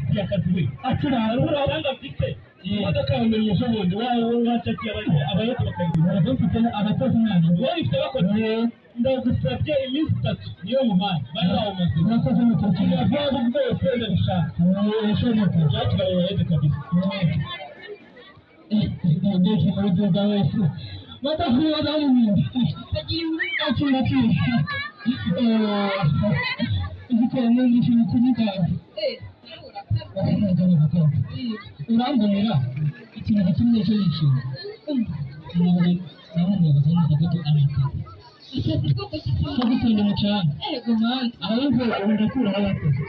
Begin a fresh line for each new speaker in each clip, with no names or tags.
Ngufitiye akazi we.
Akira
Urabanga mfite. Imodoka yamenye ejo bundi wanshakiye abayede bakayigura.
Mfite abakozi mwana.
Wowe ifite abakozi. Ndagusabye iminsi 3 niyo muhaye. Bari bawumaze.
Urakoze mukurikira.
Vuba rwose ndabishaka.
Ushoboka.
Byakira abayede kabisa.
Ndetse muri nziza wese. Badahuye n'ibindi. Akira akira. Igikombe n'ishimwe kunyitaho. Urambonera ikintu gitumye cyo yishima. Ko gutunda umucanga. Ahubwo ndakura abakozi.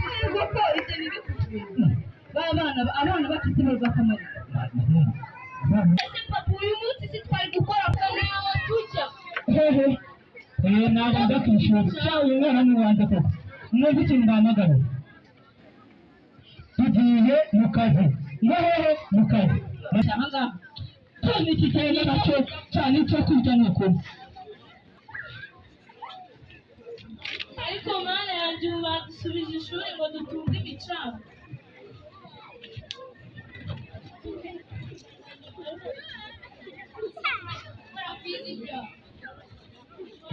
Abana bafite bakamara. Ese papa uyu munsi si twari gukora naho tujya.
Hehe. Nabanza ku ishuri. Cya uyu mwana ni uwanjye koko. Mwumve ikintu mbahamagara. Tugiye mu kazi. Ngo hehe mu kazi. Cyane iki cyane nacyo cyane icyo kurya ni ukuri.
Ariko mana yanjye ubu badusubije ishuri ngo dutunge imicanga.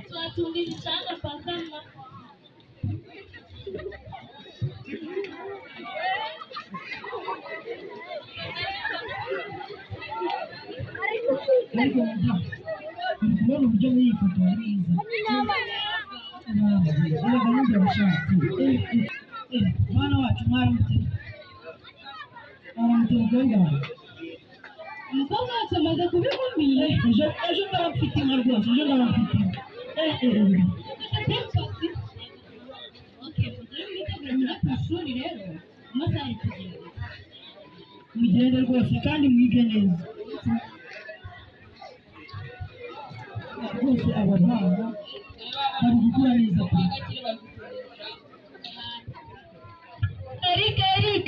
Tuwatunga imicanga pakama.
Ariko uri kubona uburyo muri iyi foto ari mwiza. Mwana wacu mwaramutse. Mwaramutse mukobwa wawe.
Umukobwa wacu amaze kuba inkumi.
Ejo ndaba mfite inka rwose, ejo ndaba mfite inka. Mugende rwose kandi mwige neza. Rwose aba bana bari gukura neza pe.
Eric Eric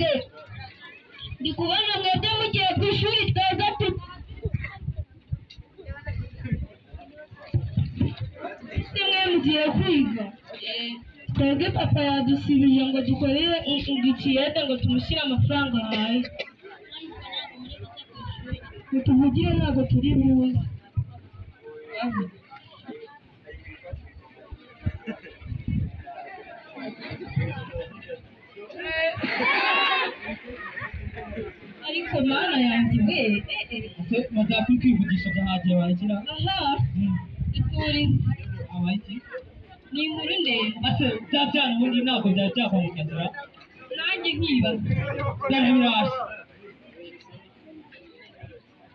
ndi kubona mwebwe mugiye ku ishuri tweza tu mwe mugiye kwiga. Twebwe papa yadusibije ngo dukorere ikiyede ngo tumushyire amafaranga ahaye. Mutuvugire ntabwo turi buze. Ariko mana yanjye we
Bazakwiye kwivugisha byahagiye bagira.
Aha iturize.
Abaiki.
Ni inkuru ndende.
Ase bya byana ubundi ntabwo byari byava mu kazira.
Nanjye nkibaza.
Byari biraje.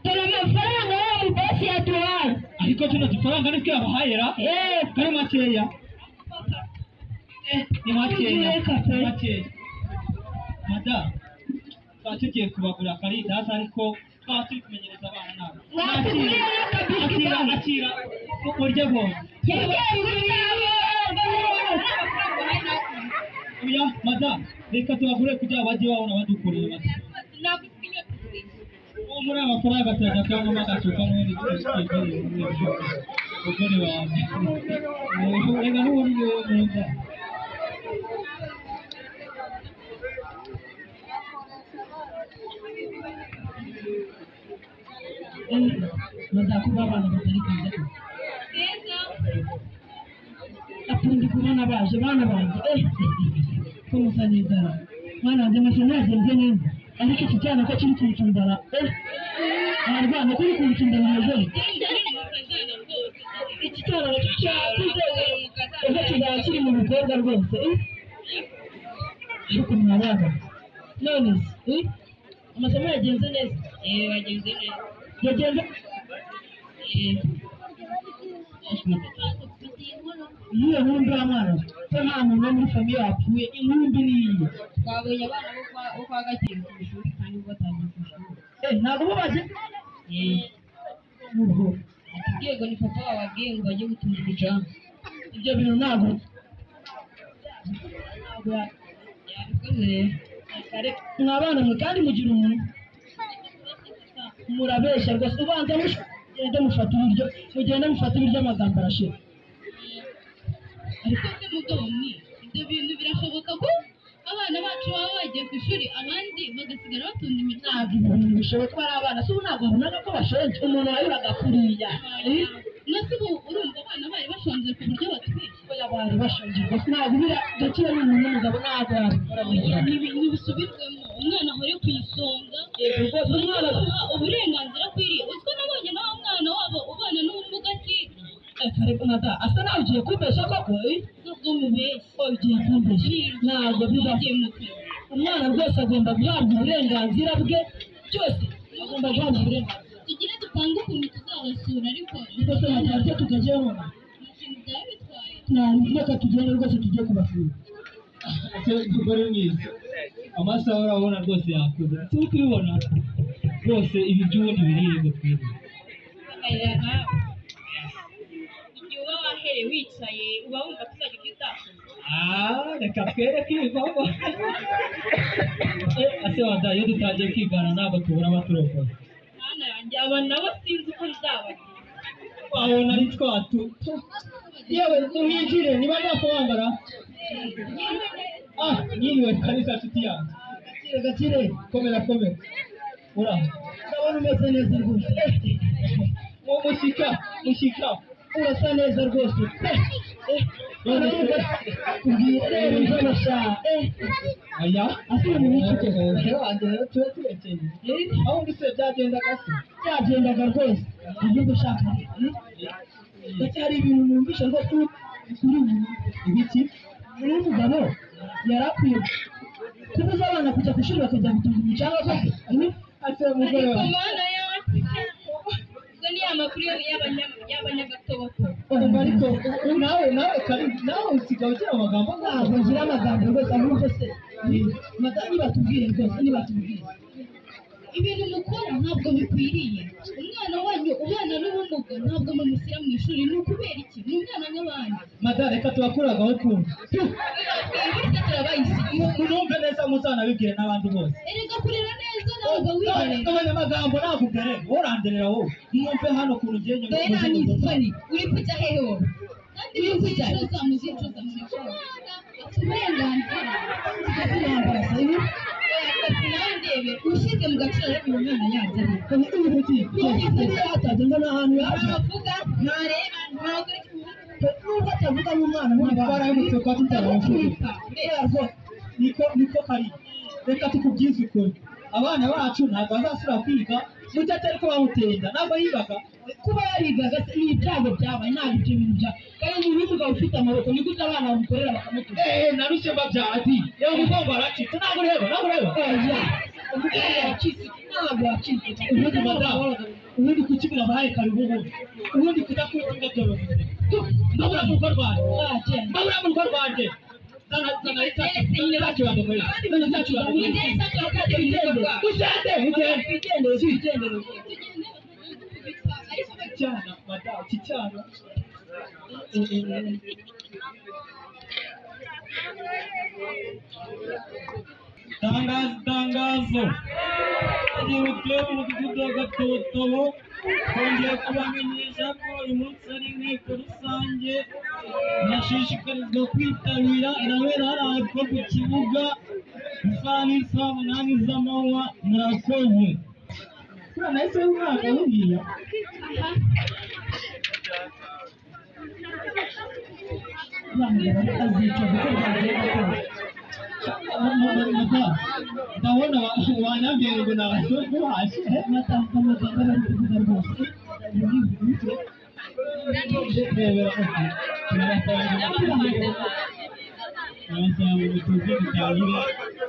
Dore amafaranga ya mubosi yaduhaye.
Ariko tuno dufaranga nitwe yabahaye ra? Kari makeya. Ni makeya. Ni makeya. Madamu, twaba tugiye kubagura akarindazi ariko twaba turi kumenyereza abana nabo. Akira, akira, urye bombi. Oya, madamu, reka tubagure kugira ngo bajye babona badukoreye bati. Uwo muri aya mafaranga turajya kuyanywa agacupa n'ubundi twigurire umugore wawe. Reka n'ubundi ni wowe nkunda. Bazakuba abana batari kwiza. Akundi kubona baje bana banjye. Ko musa neza. Mwana wanjye amasomo yagenze neza. Ariko iki cyana ko kiri kunsundara. Arwana kuri kunsundara hejuru. Iki cyana nacyo cyakuze. Ejo kizaba kiri mu bikorwa rwose. Ariko mwabana. None se amasomo yagenze neza.
Yagenze neza.
Yagenze. Iyo nkumbi y'amwana ko nta muntu wo muri famiye wapfuye inkumbi ni iye.
Twabonye abana bo kwa Gakire ku ishuri kandi bo batangiye ku ishuri.
Ntabwo bo baje. Ubwo
Atubwiye ngo ni papa wababwiye ngo bajye gutunda imicanga.
Ibyo bintu ntabwo
yabikoze rero.
Mwa bana mwe kandi mugira umuntu murabeshya rwose. Ubanza mugende mufata ibiryo, mugende mufata ibiryo amagambo arashira.
Ariko se mugabo mwe ibyo bintu birashoboka ko Abana bacu baba bagiye ku ishuri abandi bagasigara batunda imicanga.
Ntabwo ibintu bishoboka ko ari abana, si ubu ntabwo wabonaga ko bashonje, umuntu wayuraga kuriya.
Nase ubu urumva abana bari bashonje ku buryo batwite?
Oya, bari bashonje rwose, ntabwo biriya Gakire ni umuntu w'umugabo, ntabwo yabikora buriya.
Ntibisubirwemo, umwana ahore ku isonga.
Yego rwose umwana
bamuha uburenganzira akwiriye. Uziko nabonye nawe mwana wabo ubana n'ubumuga atiga.
Ariko mada asa nawe ugiye kumbeshya koko?
Ntabwo mubeshya.
Ugiye kumbeshya, ntabwo bibaho.
Ugiye mu kazi.
Umwana rwose agomba guhabwa uburenganzira bwe byose, agomba guhabwa uburenganzira.
Tugire dupange ukuntu tuzabasura ariko
Rwose natwe tukajyayo
nta kintu byaba bitwaye.
Reka tugende rwose tujye kubasura.
Umugore mwiza, amasaha urabona rwose yakuze, si uri kubibona rwose ibi by'ubundi birihe twebwe.
Igihe uba wahereye wicaye uba wumva tuzajya ibyo utakoze.
Reka twereke ibivamo. Ase wada, iyo dutangiye kwigana ntabwo tubura abaturokora.
Mwana yanjye, aba nabo sinzi uko nzabagira.
Wabona ari twatu. Yewe muhinjire niba ntakwambara. Nyiriwe kanisa nshuti yanjye.
Gakire,
Komera komera. Uraho.
Ndabona umeze neza rwose.
Mushyika, mushyika.
Urasa neza rwose. Kubwira rero nzabasha.
Aya,
Ase ni iki?
Wanjye rero tube turekeye. Aho undi se byagendaga se?
Byagendaga rwose. Ibyo gushaka. Ndetse hari ibintu numvishe rwose kuri ubu.
Ibiki?
Uyu mugabo yari akwiye kubuza abana kujya ku ishuri bakajya gutunga imicanga koko.
Ase mugore
Ariko
wawe.
mana yanjye, ubwo ni amakuru y'abanyagatoboto.
Umva ariko nawe nawe kari nawe usigaye ugira amagambo.
Ntabwo ngira amagambo rwose, ahubwo se madamu nibatubwire rwose, nibatubwire.
Ibintu mukora ntabwo bikwiriye. Umwana wanyu ubana n'ubumuga ntabwo mumushyira mu ishuri, ni ukubera iki? Ni umwana nk'abandi.
Madamu reka tubakuragaho ukuntu.
Burya turabayisigiye.
Munumve neza muzanabibwire n'abandi bose.
Erega kurera neza ntabwo wirerera.
Gabanya amagambo ntabwo ugerera, wowe uranderera wowe. Mwumve hano ukuntu ugiye nyuma.
Dore nta n'isoni, uri kujya hehe wowe? Kandi muzicuza, muzicuza mu ishuri. Afite uburenganzira.
Intambara se ibi?
Nawe ndebe, ushyize mu gaciro rero uyu mwana yajya he?
Niba yatajya ngo ni ahantu yajya.
Ntavuga, ntareba, ntakora iki.
Nubwo atavuga n'umwana
Ubundi twarahemutse kuba tutarabashoboye. Niko niko kari. Reka tukubwize ukuri. Abana bacu ntabwo bazasubira kwiga, mujye atari ko bamuteye inda, ntabwo yigaga.
Kuba yarigaga se ni ibyago byabaye, ntabwo ibyo bintu bya kandi umuntu w'umugabo ufite amaboko ni gute abana bamukorera bakamutuka?
Narushye mbabyara ati, yewe umugongo waracitse, ntabwo ureba, ntabwo ureba.
Oya, umugongo wacitse, ntabwo wacitse.
Ubundi madamu, ubundi kuki mwabahaye karibu ubundi? Ubundi kudakubita imbwa byoroheje. Mbabura mu rugo rwanjye. Mbabura mu rugo rwanjye. Zana zana itacu, itacu yanjye. Zana itacu yanjye. Ugende, ugende.
Twigendere, twigendere.
Cyana, madamu, iki cyana.
Tangazo, tangazo. Utuye mu mudugudu wa Gatotobo, twongeye kubamenyesha ko uyu munsi ari inteko rusange, murashishikarizwa kwitabira, irabera hariya hepfo ku kibuga, isaha ni saa 8 z'amanywa, murakoze.
Kuriya nahise w'umwaka buriya.
Azica kuko byagenda kose.
Madamu, ndabona wanyambwiye ngo nabashe.
Amagambo bari kuvuga rwose.
Rebera
Turabasaba ngo mutuze dutangire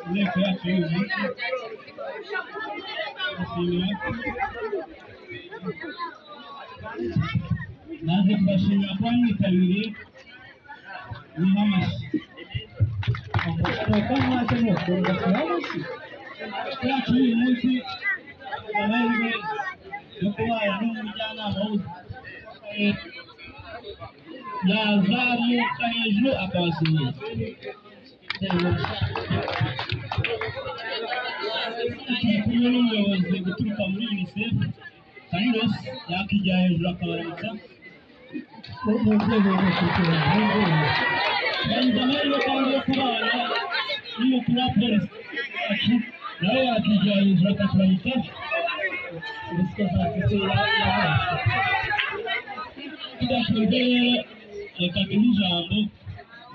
inteko yacu y'uyu munsi. Ndashimira naje kubashimira kuba mwitabiriye, niha amashyi.
Reka mwase mukunda amashyi.
Yacu y'uyu munsi amahirwe yo kubana n'umujyanama w'ubuzima yazamuka hejuru akabasuhuza. Turi kumwe n'umuyobozi guturuka muri UNICEF Carlos, yakijya hejuru akabaramutsa.
Mu nzego zose, mu nzego.
Yagize amahirwe kandi yo kubana n'umukuru wa polisi wacu nawe yakwigira hejuru akaturamutsa. Tudatinze rero, reka duhe ijambo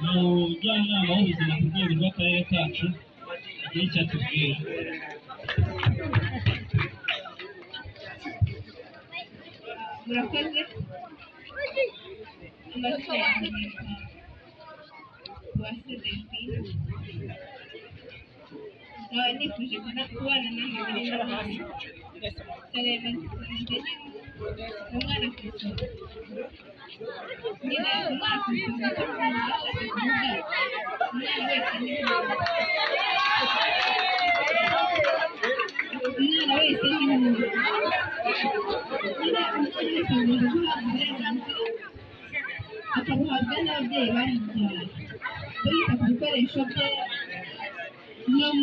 umujyanama w'ubuzima ku rwego rw'akarere kacu agire icyo atubwira.
Murakoze. Amazina yanjye nitwa Uwase Delphine, nkaba nifuje kubana namwe muri ino minsi. Insanganyamatsiko ni umwana ku isonga. Nyine umwana ku isonga, icyo ashatse kuvuga, umwana wese ni umuntu. Umwana wese ni umuntu. Nyine umwana wese agomba guhabwa uburenganzira, akabuhabwa n'ababyeyi bamubyaye, bita ku bikoresho bye no mu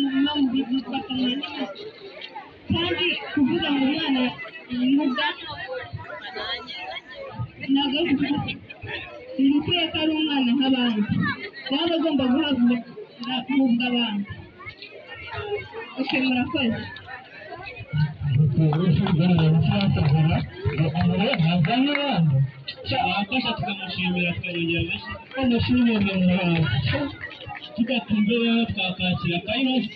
bakamuha n'imiti. Kandi kuvuga ngo umwana ubumuga ntabwo ari ukuvuga ntibikwiye ko ari umwana nk'abandi, nawe agomba guhabwa uburenganzira nk'ubw'abandi. Ok, murakoze.
Wafasha tukamushimira, tukamwongera amashyi. Tudatinze rero, twakakira Kairos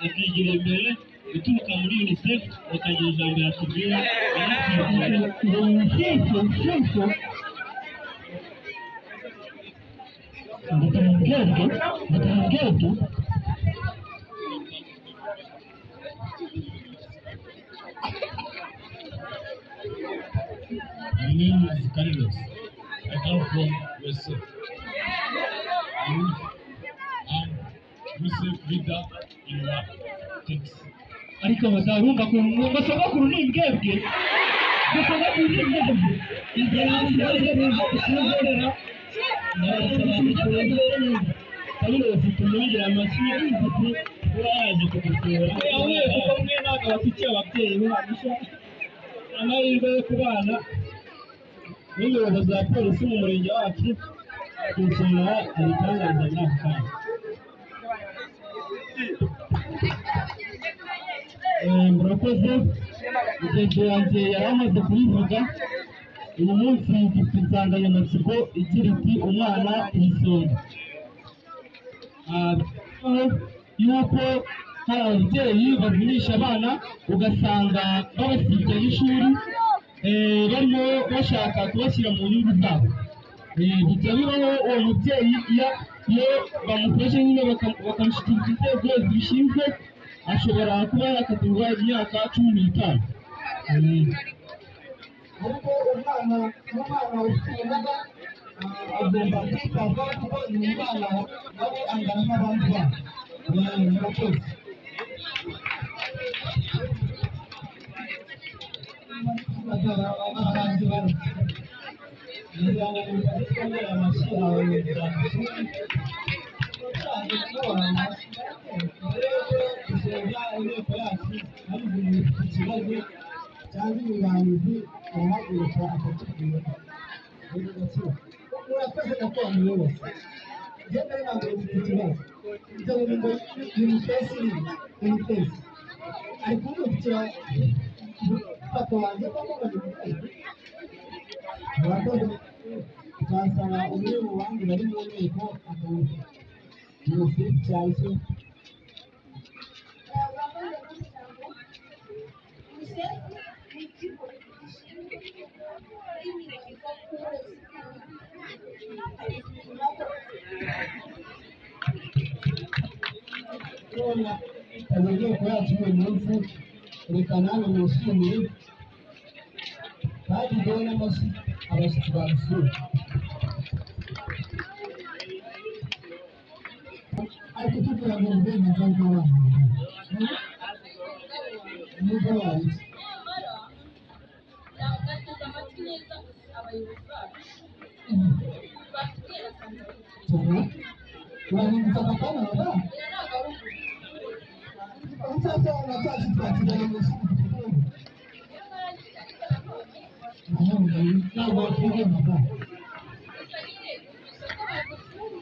akigira imbere guturuka muri UNICEF, bakagira ijambo yatubwira.
Ndamubwebwe.
My name is Carlos. I come from UNICEF. I'm UNICEF leader in our Thanks.
Ariko bazarumva ukuntu ngo sogokuru ni imbwebwe, ngo sogokuru ni imbwebwe.
Carlos, tumwongere amashyi kuba yaje kudusura.
Oya, kuko mwe ntabwo bafitiye ababyeyi bahisha
amahirwe yo kubana n'umuyobozi wa polisi mu murenge wacu kunsura abitangariza muri aka kanya.
Murakoze. Mugenzi wanjye yari amaze kubivuga. Uyu munsi dufite insanganyamatsiko igira iti "Umwana ku isonga." Yuko hari ababyeyi bavunisha abana, ugasanga babasibye n'ishuri, barimo bashaka kubashyira mu nyungu zabo. Bijya bibaho, uwo mubyeyi iyo bamufashe nyine bakamushyikiriza inzego zibishinzwe, ashobora kuba yakatirwa imyaka 15.
Ariko umwana n'umwana ufite ubumuga agomba kwitabwaho, kuko ni umwana nawe angana n'abandi bana. Murakoze.
Kugira ngo twongere amashyi abayobozi badusuye, mbere yuko dusoza inteko yacu, hari umuntu ufite ikibazo
cyangwa inyunganizi arahaguruka akatubwira. Murakoze nyakubahwa muyobozi. Njye mbere ntabwo mfite ikibazo. Ibyo bintu ngo UNICEF ni UNICEF ari kumbukira papa wanjye koko ngo ni UNICEF.
Murakoze. Twasaba umwe mu bandi bari mu nteko akawuha UNICEF cyangwa se
UNICEF ni ikigo gishinzwe uburezi.
Kubona inteko yacu uyu munsi, reka namwe mwishimire kandi duhe n'amashyi abashyitsi badusuye.
Ari kutubwira ngo uburenganzira bw'abana nubwo wanjye
Bateze amatwi neza abayobozi bacu batubwira akamaro.
Cyane urahindutse akakanya madamu.
Oya, ntabwo ari ukuri.
Icyapa na cyacu twakigana mu ishuri. Ntabwo bakwiye madamu.
Gusa nyine numvise ko badusuye.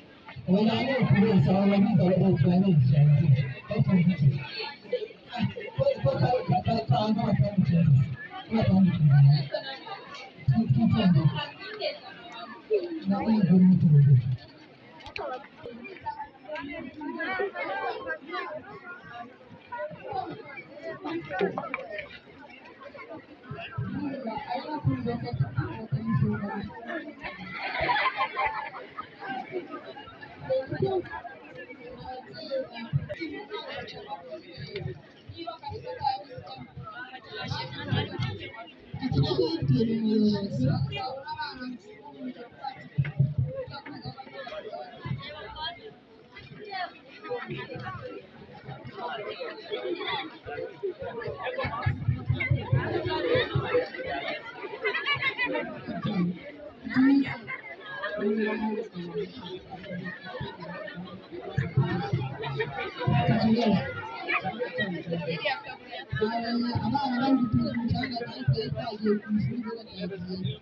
Abana bari gupima umucanga ariko bagiye ku ishuri bakagiye.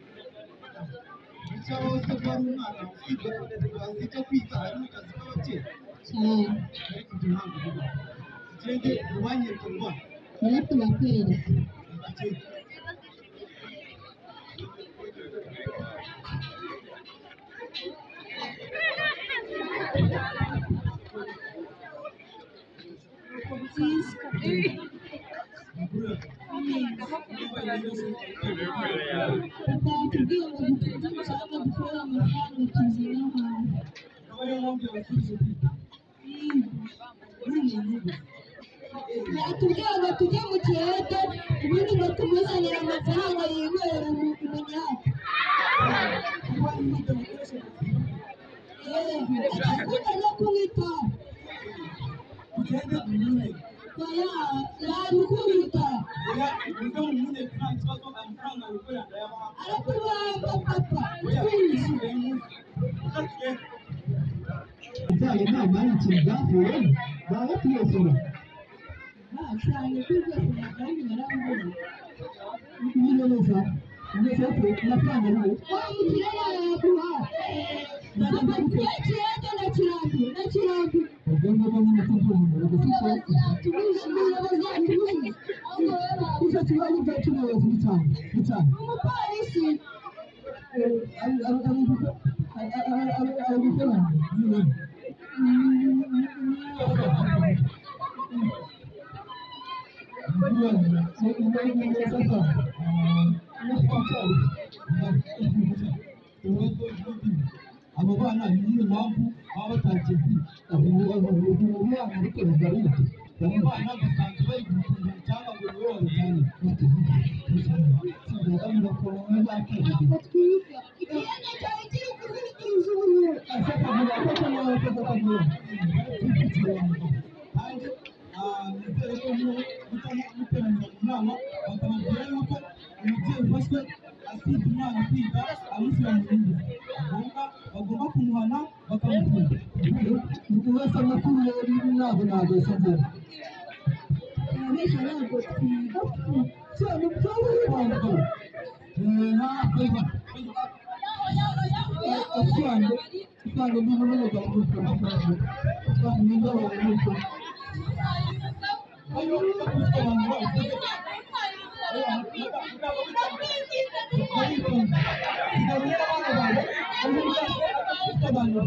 Icyo wose ko ari umwana usibye usibye kwiga ari mu kazi k'ababyeyi
cyane.
Ariko ibyo ntabwo bibaho. Tugende mubanyereka mu bana.
Rero tubakwereka.
Tugende.
Papa yatubwiye ngo dutunze umucanga dukore amafaranga tuzane ahantu.
Akaba ariyo mpamvu yabasubije kwiga. Uri mu nyungu.
Yatubwiye ngo tujye mu kiyede ubundi ngo tumuzanire amafaranga yinywera umunyaka.
Kuba ari ibyo bakoresha amafaranga.
Akunda no kunywa itabi.
Tugende duhumeke.
Oya, yabikubita.
Oya, muve mu muneke nta kibazo amafaranga wikorera ndayabaha.
Aratubamba papa.
Oya,
Twize.
reka tugende.
Ibyaye nta ari ikintu byavuyemo baba tuyosora. Cyane ko rwose ntabwo narabibonye. Nyine neza neza ko amafaranga ni wa mukire yayaguha. Ikiyede na kirambi na kirambi. Ubwo ngubwo nyine ko ntuhumura gusa umuyobozi yatubujije. Icyo kibazo cyacu umuyobozi ni cyane ni cyane. Umupolisi ari gukora
Abo bana ni iyihe mpamvu baba batangiye kwiga?
Umwana ariko biba ari ibyo.
Abo bana basanzwe bari gutunga cyangwa ngo nibo babijyane.
Ntabwo twiga. Ikiyede cyari kiri kuzirikiriza ubururu.
Kandi nizere ko muteranira mu nama bakababwira yuko umubyeyi ufashwe asibye umwana kwiga amushyira mu nyungu agomba bagomba kumuhana bakamufunga.
Buri wese amakuru ntabwo nabeshya njyewe. Abeshya ntabwo twiga cyane by'ubuhango. Usanga ndi muri muganga usanga ndi abantu
Sigarurira abana bawe, ufite abantu